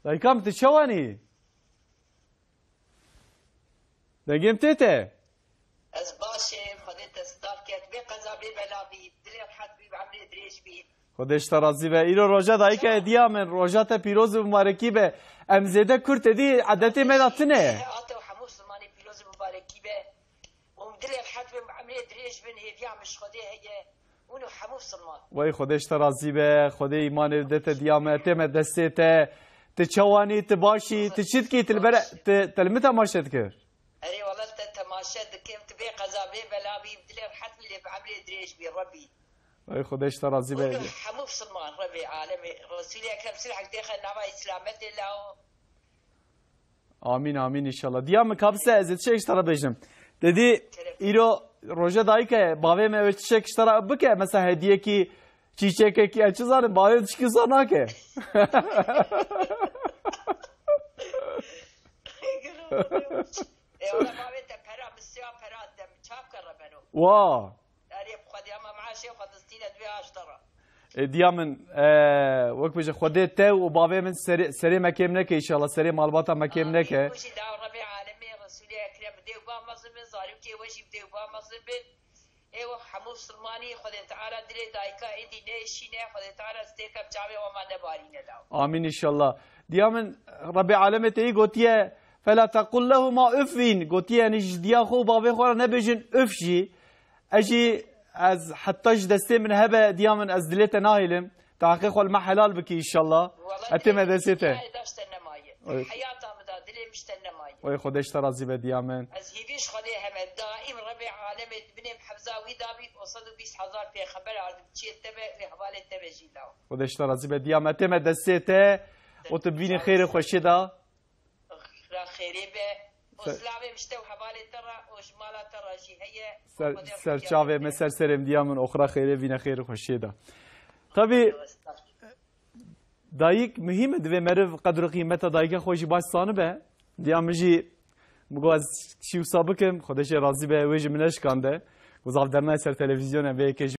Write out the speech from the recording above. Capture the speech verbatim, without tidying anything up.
Dayika min, tu çawanî? Dengê min tê te? Ez baş im, Xwedê te sitar ke, tu bê qeza bê bela bî, dilê rehet bî, bi emrê dirêj bî. Xwedê ji te razî be. Îro roja dayika ye diya min, roja te pîroz û mubarekî be. Em zêde kurt êdî, edetê me de tune. Ate û hemû Misilmanê pîroz û mubarekî be. Û dilê rehet bin, emrê dirêj bin, hêviya min ji Xwedê heye. Hûn û hemû Misilman. Wey Xwedê ji te razî be, Xwedê îmanê bidete diya me, tê me destê te. Tu çawanî, tu başî, tu çi dikî, tu li ber, tu, te li min temaşe dikir? Erê wele te temaşe dikim, tu bê qeza bê bela bî, dilê rehet bî lê bi emrê dirêj bî, Rebî. Wey Xwedê ji te razî be. Hûn û hemû Misilman, Rebî alemê, Resûlê Ekrem silhek têxe nava îslametê lawo. Amîn, amîn, înşallah. Diya min, kabise ez ê tiştek ji te re bêjim. Te dî îro roje dayike, bavê me wê tiştek ji te re bike, mesela hediyekî, çîçekekî, ez çi zanim, bavê min tişkî zor nake. Ê, wala bavê te pera, min sêya pera de, min çav ke rebeno. Wa. Erê, bi Xwedê, ama meaşê xwe distîne divê aştara. E, diya min, e, wek bêje, Xwedê te û bavê min serê, serê me kêm neke, înşallah, serê malbata me kêm neke. Amîn. Wişî da Rebê alemê, Resûlê Ekrem, bi dê û ba mezin bin, zarokê we jî bi dê û ba mezin bin. Ê wek hemû Misilmanî, Xwedê Teala dilê dayika êdî nêşîne, Xwedê Teala stêrka bi çavê we ma nebarîne law. Amîn, înşallah. Diya min, Rebê alemê têyî gotiye, "Fela tequl lehuma uffin." Gotiye, yani ji diya xwe û bavê xwe re nebêjin üf jî. Ez jî, ez heta ji destê min hebe, diya min, ez dilê te nahêlim. Tu heqê xwe li me helal bikî, înşallah. Wala etê me dilê destê te. Heyata min da, dilê min ji te nemaye. Oy, Xwedê ji te razî be, diya min. Ez hîvî ji Xwedê heme, daîm Rebê alemê di binê min hefza wî da bî, û sed û bîst hezar pêxember ardim, çiyê te be, wê hevalê te be jî law. Xwedê ji te razî be, diya min. Etê me destê te, û tu bibînî xêr û xweşiyê de. Oxira xêrê be. Û silavê min ji te û hevalê te re û ji mala te re jî heye. Ser, ser çavê me, ser serê min, diya min, oxira xêrê bîne, xêr û xweşiyê de. Tabii, dayik muhîm e, divê meriv qedr û qîmeta dayika xwe jî baş zanibe. Diya min jî, min got ez şî wisa bikim, Xwedê jê razî be, wê ji min neşikande. Got zaf dernayê ser televîzyonê, vê yekê jî